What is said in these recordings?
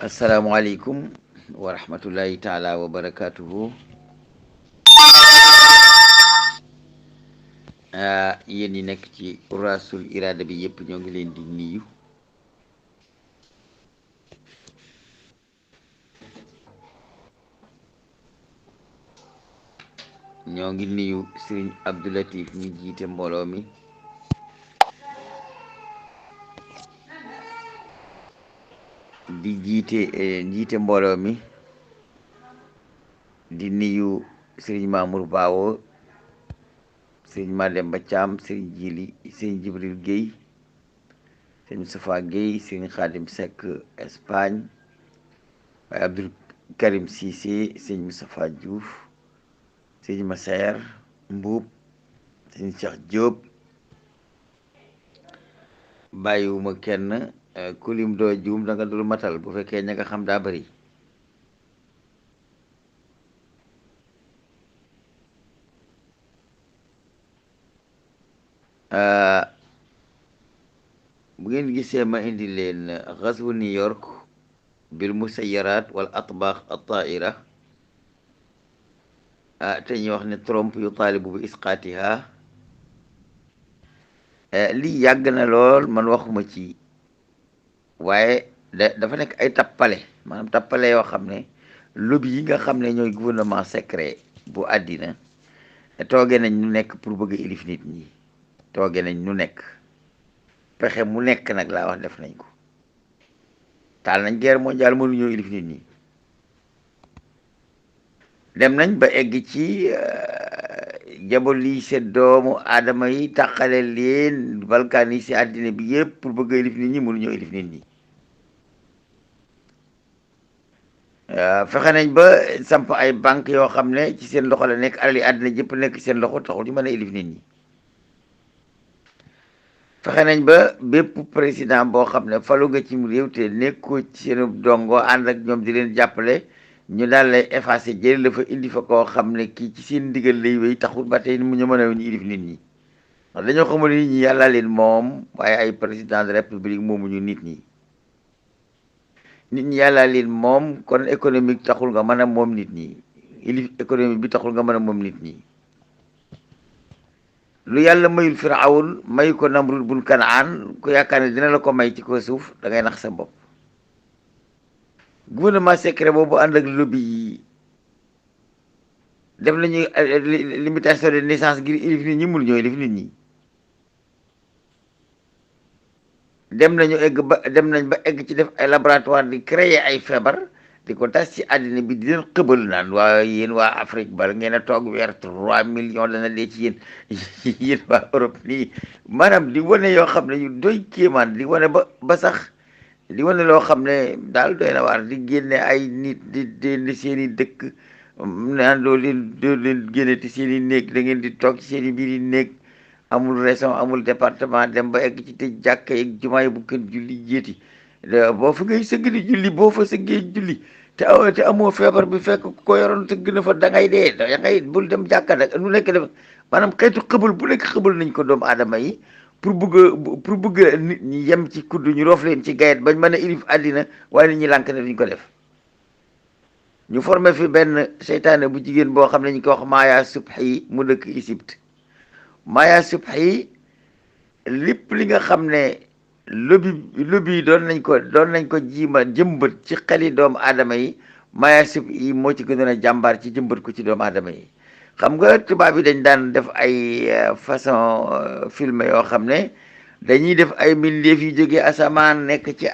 asalaamualeykum wa rahmatullahi taala wa barakatuhu. Yéen ñi nekk ci rasul irada bi yëpp ñoo ngi leen di nuyu. ñoo ngi nuyu sëriñ Abdoulatif mi jiite mbooloo mi, di jiite mbooloo mi, di nuyu sëriñ Mamour Bawo, sëriñ Mademba Thiam, sëriñ Jili, sëriñ Jibril Guèye, sëriñ Moustapha Guèye, sëriñ Khadim Seck Espagne, waaye Abdul Karim Cissé, sëriñ Moustapha Diouf, sëriñ Massaer Mbuub, sëriñ Cheikh Diop, bàyyiwuma kenn. Kulim doo juum da nga dul matal bu fekkee ña nga xam daa bari. Bu ngeen gisee ma indi leen xaswu New York bil musayyarat wal atbaax at-taa'ira, te ñuy wax ne Trump yu taalibu bi isqaatiha. lii yàgg na lool, man waxuma ci, waaye dafa nekk ay tappale, maanaam tappale yoo xam ne lobby yi nga xam ne ñooy gouvernement secret bu àddina tooge nañ ñu nekk pour bëgg a ilif nit ñi. tooge nañ ñu nekk pexe mu nekk nag laa wax def nañ ko. taal nañ guerre mondiale, mënuñoo ilif nit ñi. dem nañ ba egg ci diaboliser doomu aadama yi, tàqale leen, balkaniser àddina bi yëpp pour bëgg a ilif nit ñi, mënuñoo ilif nit ñi. fexe nañ ba samp ay banque yoo xam ne ci seen loxo la nekk, alali àddina jëpp nekk ci seen loxo, taxul ñu mën a ilif nit ñi. fexe nañ ba bépp président boo xam ne falu nga ci réew te nekkoo ci seen dongo ànd ak ñoom di leen jàppale, ñu daal lay effacé jël la fa indi fa koo xam ne kii ci seen ndigal lay wéy, taxul ba tey mu ñu mën a ñu ilif nit ñi. ndax dañoo xamul nit ñi yàlla leen moom, waaye ay président de république moomuñu nit ñi. nit ñi yàlla leen moom, kon économique taxul nga mën a moom nit ñi. ilif économique bi taxul nga mën a moom nit ñi. lu yàlla mayul firawun mayu ko Namrud bun Kanaan, ku yaakaar ne dina la ko may ci ko suuf da ngay nax sa bopp. gouvernement secret boobu ànd ak lobby yi def nañu limitation de naissance ngir ilif nit ñi, mënu ñoo ilif nit ñi. dem nañ ba egg ci def ay laboratoire di créer ay feebar di ko tas ci àddina bi, di leen xëbal naan waa yéen waa Afrique bala ngeen a toog weer 3 millions dana dee ci yéen. yéen waa Europe nii, maanaam di wane yoo xam ne ñu doy kéemaan, di wane ba sax di wane loo xam ne daal doy na waar, di génne ay nit di génne seen i dëkk, naan doo leen génne ci seen i néeg, da ngeen di toog ci seen i biir i néeg, amul région amul département, dem ba egg ci tëj jàkka yeeg jumaa yi bu kenn julli jéeti. boo fa ngay sëgg di julli, boo fa sëggee julli te amoo feebar bi, fekk ko yoroon sëgg na fa, da ngay dee, da ngay bul dem jàkka nag nu nekk def. maanaam xeetu xëbal bu nekk xëbal nañ ko doomu aadama yi pour bëgg nit ñi yem ci kudd, ñu roof leen ci gayet bañ mën a ilif àddina, waaye nit ñi lànk ne duñ ko def. ñu formé fi benn seytaane bu jigéen boo xam ne ñu ko wax Maya Subhi, mu dëkk Égypte. Maya Subhi lépp li nga xam ne lobby doon nañ ko jiima jëmbat ci xeli doomu aadama yi, Maya Subhi moo ci gënoon a jàmbaar ci jëmbat ko ci doomu aadama yi. xam nga tubaab yi dañ daan def ay façon film yoo xam ne dañuy def ay mbindeef yu jógee asamaan nekk ci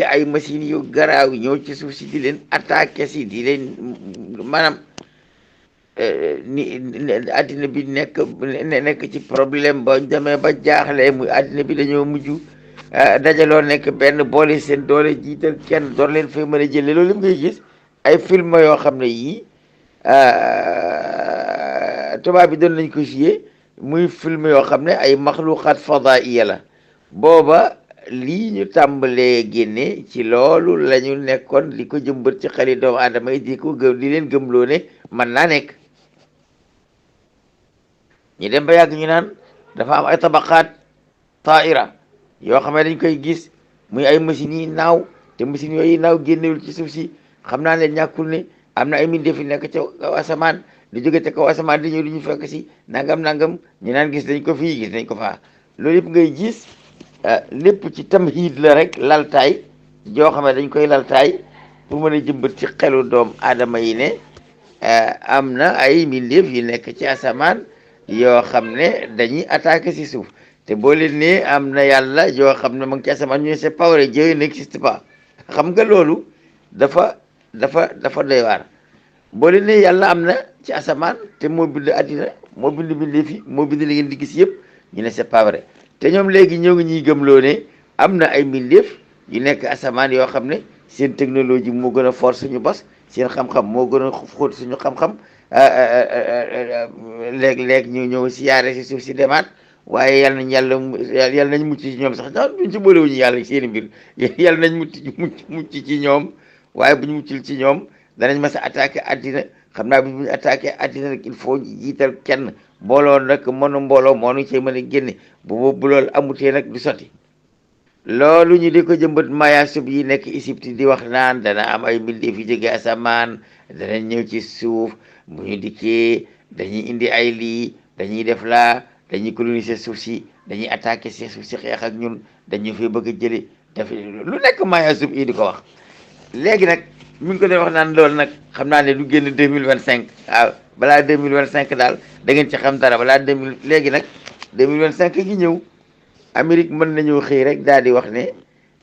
ay machines yu garaaw, ñëw ci suuf si di leen attaqué si, di leen maanaam ni àddina bi nekk ci problème ba demee ba jaaxle, muy àddina bi dañoo mujj dajaloo nekk benn, boole seen doole, jiital kenn door leen fay mën a jëlee. loolu lépp ngay gis ay film yoo xam ne yii tubaab bi doon nañ ko joué, muy film yoo xam ne ay maxluqaat fadaiya la. booba lii ñu tàmbalee génne ci loolu la ñu nekkoon, di ko jëmbat ci xeli doomu aadama yi, di leen gëmloo ne mën naa nekk. ñu dem ba yàgg ñu naan dafa am ay tabaqaat taaira yoo xam ne dañ koy gis muy ay machines yi naaw te machines yooyu naaw génnewul ci suuf si xam naa ne ñàkkul ne am na ay mbindeef yi nekk ca kaw asamaan di jóge ca kaw asamaan di ñëw di ñu fekk si nangam nangam ñu naan gis nañ ko fii gis nañ ko faa loolu yëpp ngay gis lépp ci tamhiid la rek laltaay joo xam ne dañ koy laltaay pour mën a jëmbat ci xelu doom aadama yi ne am na ay mbindeef yu nekk ci asamaan yoo xam ne dañuy attaqué si suuf te boo leen ne am na yàlla yoo xam ne mu ngi ci asamaan ñu ne c'est pas vrai, Dieu n'existe pas xam nga loolu dafa doy waar boo leen ne yàlla am na ci asamaan te moo bind àddina moo bind mbindeef yi moo bind li ngeen di gis yëpp ñu ne c'est pas vrai te ñoom léegi ñoo ngi ñuy gëmloo ne am na ay mbindeef yu nekk asamaan yoo xam ne seen technologie moo gën a fort suñu bos seen xam-xam moo gën a xóot suñu xam-xam léeg-léeg ñu ñëw siyaare si suuf si demaat waaye yàlla nañ mucc ci ñoom sax ndax duñ ci boolewuñu yàlla seen i mbir yàlla nañ mucc ci ñoom waaye buñ muccul ci ñoom danañ mas a attaqué àddina xam naa buñ attaqué àddina rek il faut jiital kenn mbooloo nag mënu mbooloo moo nu cee mën a génne bu loolu amutee nag du sotti loolu ñu di ko jëmbat maya sub yi nekk Égypte di wax naan dana am ay mbindeef yu jóge asamaan dana ñëw ci suuf bu ñu dikkee dañuy indi ay lii dañuy def laa dañuy coloniser suuf si dañuy attaqué si suuf si xeex ak ñun dañu fi bëgg a jële def lu nekk maya sub yi di ko wax léegi nag mi ngi ko doon wax naan loolu nag xam naa ne du génn 2025 waaw balaa 2025 daal da ngeen ci xam dara balaa 2000 léegi nag 2025 gi ñëw Amérique mën nañoo xëy rek daal di wax ne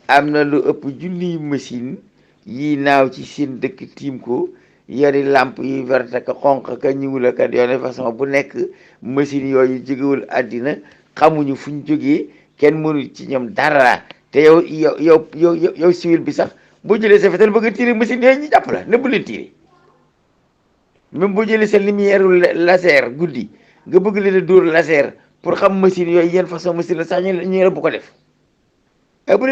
am na lu ëpp junniy machine yi naaw ci seen dëkk tiim ko yori làmp yu verte ka xonq ka ñuul ka yoone façon bu nekk machine yooyu jógewul àddina xamuñu fu ñu jógee kenn mënul ci ñoom dara te yow civil bi sax boo jëlee sa fetal bëgg a tiire machine yooyu ñu jàpp la ne bu leen tiire même boo jëlee sa lumière laser guddi nga bëgg leen a dóor laser pour xam machine yooyu yenn façon machine la sax ñu ne bu ko def bu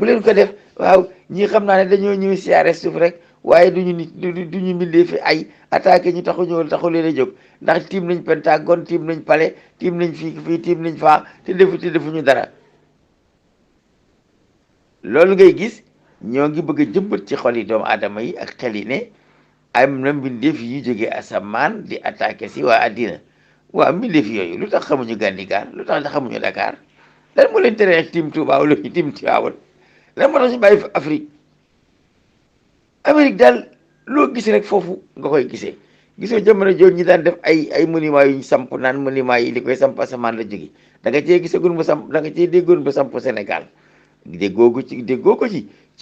leen ko def waaw ñii xam naa ne dañoo ñëw siyaare suuf rek waaye duñu nit duñu mbindee fi ay attaqué ñu taxu leen a jóg ndax tiim nañ Pentagone tiim nañ palais tiim nañ fii tiim nañ faa te defuñu dara loolu ngay gis ñoo ngi bëgg a jëmbat ci xol yi doomu aadama yi ak xel yi ne am na mbindeef yi jógee asamaan di attaqué si waa àddina waaw mbindeef yooyu lu tax xamuñu Gandigaar lu tax xamuñu Dakar lan moo leen tere tiim Touba wala ñu tiim Tivaouane lan moo tax ñu bàyyi Afrique Amérique daal loo gis rek foofu nga koy gisee gisoo jamono jooju ñi daan def ay monument yu ñu samp naan monument yi li koy samp asamaan la jóge da nga cee gisagul mu samp da nga cee déggoon ba samp Sénégal déggoo ko ci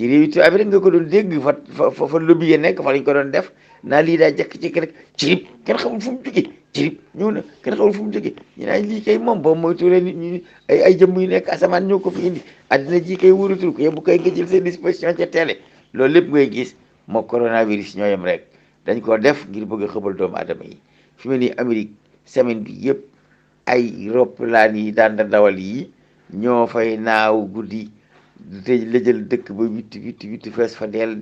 réew tubaab bi rek nga ko doon dégg fa lobby yi nekk fa lañ ko doon def naa lii daa jekk-jekk rek cirib kenn xamul fu mu jógee cirib ñëw na kenn xamul fu mu jógee ñu naan lii kay moom boobu mooy tuulee nit ñi ay jëmm yu nekk asamaan ñoo ko fi indi àddina ji kay wóoratul ko yóbbu koy nga jël seen disposition ca télé loolu lépp ngay gis moo coronavirus ñoo yem rek dañ ko def ngir bëgg a xëbal doomu aadama yi fi mu ne nii Amérique semaine bi yëpp ay roplaan yi daan da dawal yi ñoo fay naaw guddi te la jël dëkk ba witti fees fa dell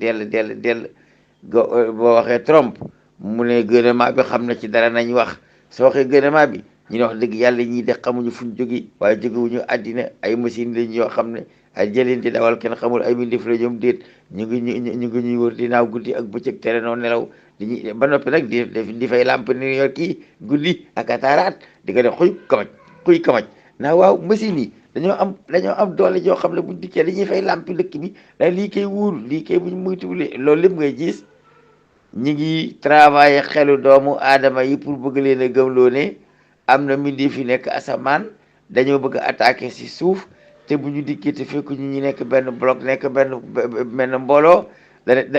boo waxee Trump mu ne gouvernement bi xam na ci dara nañ wax soo waxee gouvernement bi ñu ne wax dëgg yàlla ñii de xamuñu fuñ jóge waaye jógewuñu àddina ay machine lañ yoo xam ne ay jëleen di dawal kenn xamul ay mbindeef la ñoom déet ñu ngi ñuy wër di naaw guddi ak bëccëg tere noo nelaw diñu ba noppi nag di fay lamp New York yi guddi ak ataaraat di ko def xuy kamaj naa waaw machine yi dañoo am doole joo xam ne buñ dikkee dañuy fay lampi dëkk bi da lii koy wóorul lii koy buñ muytuwulee loolu lépp ngay gis ñi ngi travailler xelu doomu aadama yi pour bëgg leen a gëmloo ne am na mbindeef fi nekk asamaan dañoo bëgg a attaquer si suuf te bu ñu dikkee te fekk ñu nekk benn bloc nekk benn mbooloo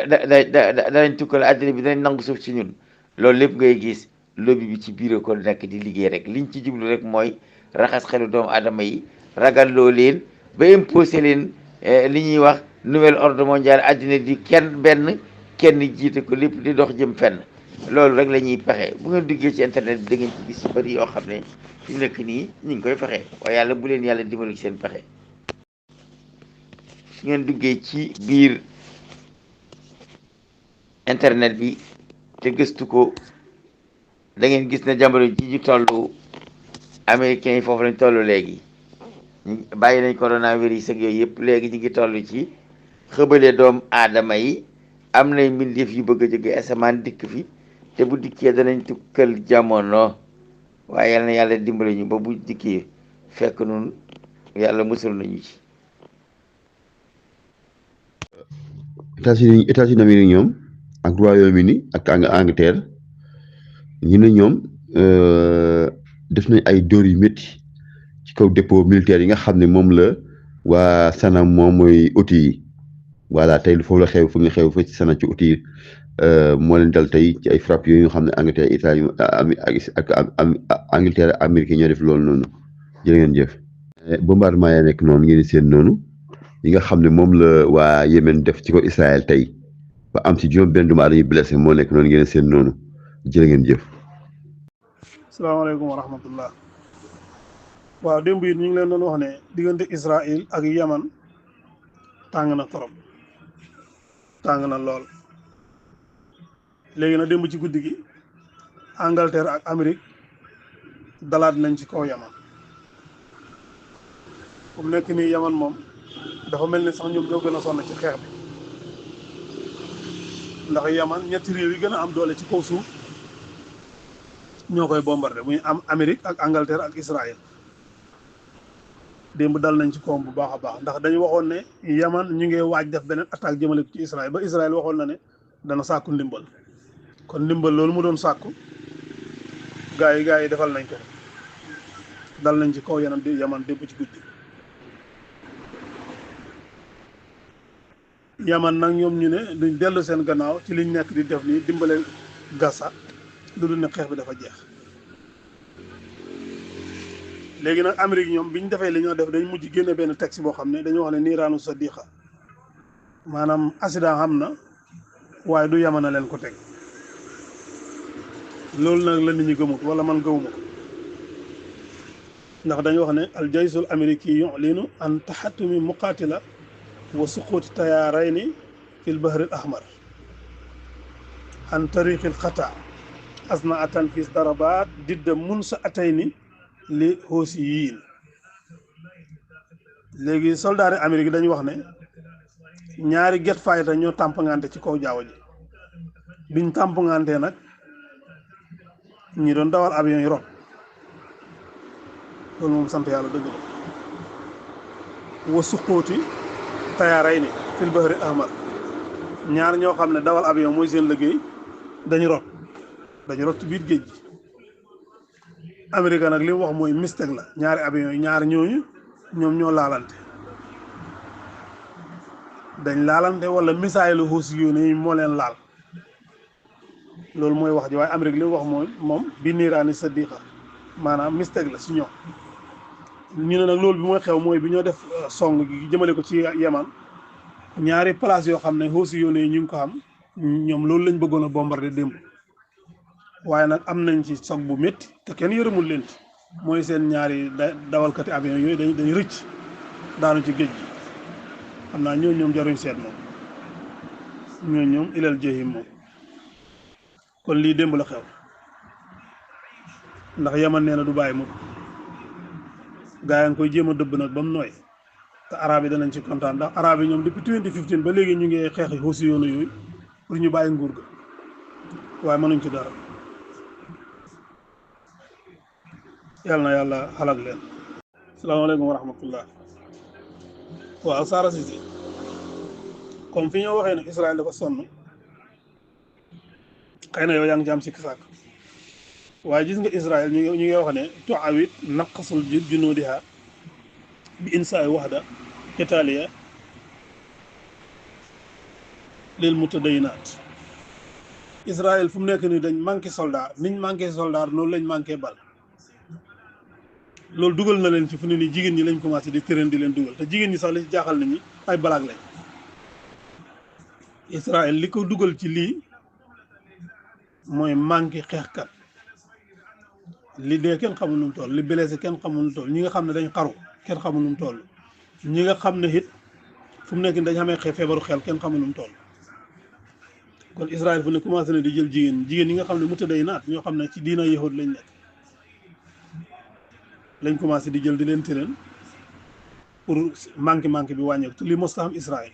danañ tukkal àddina bi danañ nangu suuf ci ñun loolu lépp ngay gis lobby bi ci biir ko nekk di liggéey rek liñ ci jublu rek mooy raxas xelu doomu aadama yi ragal loo leen ba imposé leen li ñuy wax nouvel ordre mondial àddina di kenn jiite ko lépp di dox jëm fenn loolu rek la ñuy pexe bu ngeen duggee ci internet bi da ngeen ci gis yu bëri yoo xam ne fi mu nekk nii ñu ngi koy fexe waaye yàlla bu leen yàlla dimbali ci seen pexe su ngeen duggee ci biir internet bi te gëstu ko da ngeen gis ne jamono ji ñu toll américains yi foofu lañ toll léegi bàyyi nañ coronavirus ak yooyu yëpp léegi ñu ngi toll ci xëbale doom aadama yi am nay mbindeef yu bëgg a jóge asamaan dikk fi te bu dikkee danañ tukkal jamono waaye yal na yàlla dimbale ñu ba bu dikkee fekk nun yàlla musul nañu ci. États-Unis d'Amérique ñoom ak Royaume-Uni ak Angleterre ñu ne ñoom def nañ ay dóor yu métti ci kaw dépôt militaire yi nga xam ne moom la waa Sana moom mooy outil yi voilà tey foofu la xew fu nga xew fa ci Sana ci outil yi moo leen dal tey ci ay frappes yooyu nga xam ne Angleterre Italie ak Angleterre Amérique ñoo def loolu noonu jërë ngeen jëf. bombardement yaa nekk noonu ngeen seen noonu yi nga xam ne moom la waa Yémen def ci ko Israël tey ba am ci juróom benn doomu aadama yi blessé moo nekk noonu ngeen seen noonu jërë ngeen jëf. salaamaaleykum wa rahmatullah. waaw démb yi ñu ngi leen doon wax ne diggante Israël ak Yaman tàng na trop tàng na lool léegi nag démb ci guddi gi Angleterre ak Amérique dalaat nañ ci kaw Yaman fu mu nekk nii Yaman moom dafa mel ni sax ñoom ñoo gën a sonn ci xeex bi ndax Yaman ñetti réew yi gën a am doole ci kaw suuf ñoo koy bombardé muy am Amérique ak Angleterre ak Israël démb dal nañ ci kawam bu baax a baax ndax dañu waxoon ne Yaman ñu ngi waaj def beneen attaque jëmale ko ci Israël ba Israël waxoon na ne dana sàkku ndimbal kon ndimbal loolu mu doon sàkku gaa yi defal nañ ko dal nañ ci kaw Yaman démb ci guddi. Yaman nag ñoom ñu ne duñ dellu seen gannaaw ci liñ nekk di def nii dimbale Gaza lu dul ne xeex bi dafa jeex. léegi nag Amérique ñoom bi ñu defee li ñoo def dañ mujj génne benn texte boo xam ne dañoo wax ne niiraanu sadiqa maanaam accident xam na waaye du Yaman a leen ko teg loolu nag la nit ñi gëmut wala man gëwuma ko ndax dañu wax ne al jaysul américain yu'linu an taxatumi muqaatila wa suquuti tayaarayni fil bahri al ahmar an tariqi al xata asnaatan fi darabaat didda munsa atayni li hoosi yiin léegi soldaari Amérique dañu wax ne ñaari jet fighter ñoo tàmpangante ci kaw jaww ji biñ tàmpangantee nag ñi doon dawal avion yi rot loolu moom sant yàlla dëgg la wa suqooti tayaaray ni fil bahri ahmar ñaar ñoo xam ne dawal avion mooy seen liggéey dañu rot ci biir géej gi Amérique nag li mu wax mooy mistake la ñaari avion yi ñaar ñooñu ñoom ñoo laalante dañ laalante wala missile Houthi yónnee moo leen laal loolu mooy wax ji waaye Amérique li mu wax mooy moom bi niiraani sadiqa maanaam mistake la si ñoom ñu ne nag loolu bi mooy xew mooy bi ñoo def song gi jëmale ko ci Yaman ñaari place yoo xam ne Houthi yónnee ñu ngi ko xam ñoom loolu lañ bëggoon a bombarder démb waaye nag am nañ ci sog bu métti te kenn yërëmul leen ci mooy seen ñaari dawalkati avion yooyu dañuy rëcc daanu ci géej gi xam naa ñoom jaruñ seet moom ñoom ilal jahim moom kon lii démb la xew ndax Yaman nee na du bàyyi mukk gaa yi nga koy jéem a dëbb nag ba mu nooy te arab yi danañ ci kontaan ndax arab yi ñoom depuis 2015 ba léegi ñu ngi xeexi Houthi yooyu pour ñu bàyyi nguur ga waaye mënuñ ci dara yàlla na yàlla xalak leen. salaamaaleykum wa rahmatullah. waaw Sara Cissé comme fi ñoo waxee ne Israël dafa sonn xëy na yow yaa ngi ci am sikk sàkk waaye gis nga Israël ñu ngi wax ne tuawit naqasul junuudiha bi insaay waxda qitaaliya lil mutadayinaat Israël fu mu nekk nii dañ manqué soldat niñ manqué soldat noonu lañ manqué bal loolu dugal na leen ci fu ne nii jigéen ñi lañ commencé di tërën di leen dugal te jigéen ñi sax li ci jaaxal nit ñi ay balaag lañ Israël li ko dugal ci lii mooy manqué xeexkat li dee kenn xamul nu mu toll li blessé kenn xamul nu mu toll ñi nga xam ne dañ xaru kenn xamul nu mu toll ñi nga xam ne it fu mu nekk nii dañ xamee feebaru xel kenn xamul nu mu toll kon Israël fu ne commencé na di jël jigéen ñi nga xam ne mu tëdday naat ñoo xam ne ci diina yahud lañ nekk lañ commencé di jël di leen tëreen pour manqué bi wàññeeku te li mos ta am Israël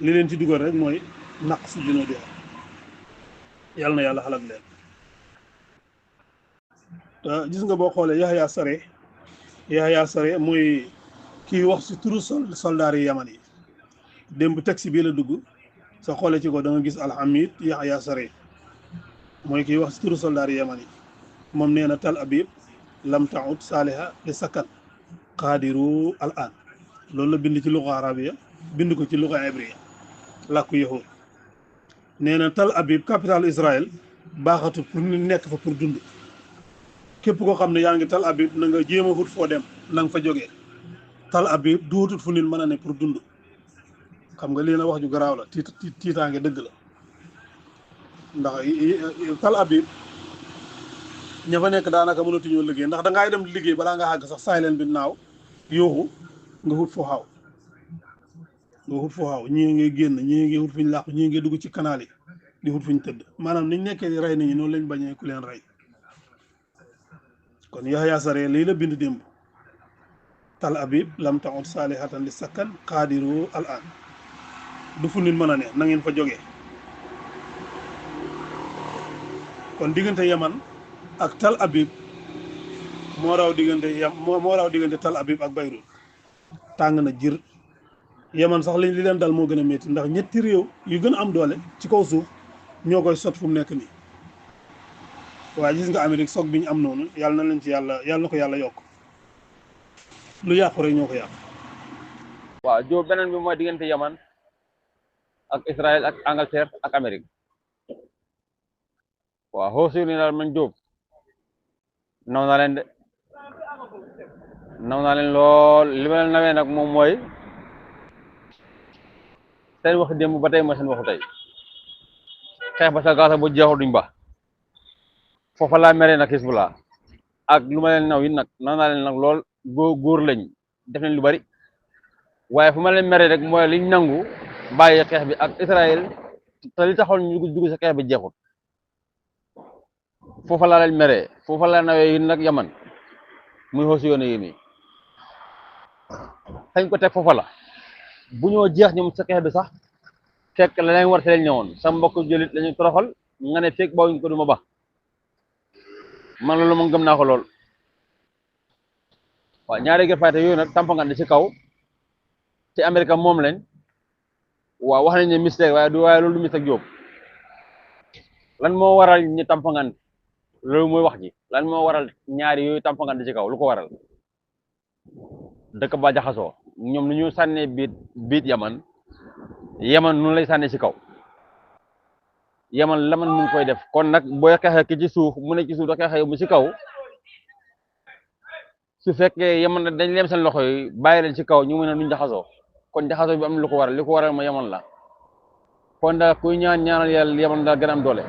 li leen ci dugal rek mooy naq si dina di yàlla na yàlla xalak leen te gis nga boo xoolee Yahya Sare mooy kii wax si turu soldaar yi yaman yi démb taxi bii la dugg sa xoolee ci ko da nga gis alhamid Yahya Sare mooy kii wax si turu soldaar yi yaman yi moom nee na Tal Abib lam taut saaliha li sakkan qaadiru al an loolu la bind ci luga arabiya bind ko ci luga hébriya làkku yahud nee na Tal Abib capital Israël baaxatul pour ñu nekk fa pour dund képp koo xam ne yaa ngi Tal Abib na nga jéem a wut foo dem na nga fa jógee Tal Abib duutut fu nit mën a ne pour dund xam nga lii na wax ju garaaw la tiitaange dëgg la ndax Tal Abib ña fa nekk daanaka mënatuñoo liggéey ndax da ngay dem liggéey balaa nga àgg sax saay leen bi naaw yooxu nga wut foo xaw ñii ngi génn ñii ngi wut fuñ làqu ñii ngi dugg ci canal yi di wut fuñ tëdd maanaam niñ nekkee di rey nit ñi noonu lañ bañee ku leen rey kon Yahya Sare lii la bind démb Tal Abib lam taut saalihatan li sakkan qaadiru al an du fu nit mën a ne na ngeen fa jógee kon diggante Yaman ak Tal Abib moo raw diggante Tal Abib ak Bayrut tàng na jir Yaman sax li leen dal moo gën a métti ndax ñetti réew yu gën a am doole ci kaw suuf ñoo koy sot fu mu nekk nii waaye gis nga Amérique soog bi ñu am noonu yàlla na leen ci yàlla na ko yàlla yokk lu yàqu rek ñoo ko yàq. waaw joo beneen bi mooy diggante Yaman ak Israël ak Angleterre ak Amérique waaw xoosu ni daal man Jóob naw naa leen de naw naa leen lool li ma leen nawee nag moom mooy seen waxi démb ba tey mooy seen waxu tey xeex ba sa gaasa bu jeexul duñ ba foofa laa meree nag Hizbullah ak lu ma leen naw yi nag naw naa leen nag lool góor lañ def nañ lu bari waaye fu ma leen meree rek mooy liñ nangu bàyyi xeex bi ak Israël te li taxoon ñu dugg sa xeex bi jeexul foofa laa leen meree foofa laa nawee yi nag Yaman muy xoosi yoone yi nii xañ ko teg foofa la bu ñoo jeex ñoom sa xeex bi sax fekk la leen war te leen ñëwoon sa mbokk jëlit lañu toroxal nga ne fekk bawuñ ko duma ba man loolu moom gëm naa ko lool waaw ñaari gërfayte yooyu nag tampangande ci kaw ci Amérique moom lañ waaw wax nañ ne mistake waaye loolu du mistake Jóob lan moo waral ñu tampangande loolu mooy wax ji lan moo waral ñaari yooyu tampangande ci kaw lu ko waral dëkk ba jaxasoo ñoom nu ñu sànnee biit Yaman noonu lay sànnee ci kaw Yaman la man mu ngi koy def kon nag booy xeexe ki ci suuf mu ne ci suuf da xeexe mu ci kaw su fekkee Yaman dañ leem seen loxo yi bàyyi leen ci kaw ñu mën a nuñ jaxasoo kon jaxasoo bi am lu ko waral ma Yaman la kon daal kuy ñaanal yàlla Yaman daal gën a am doole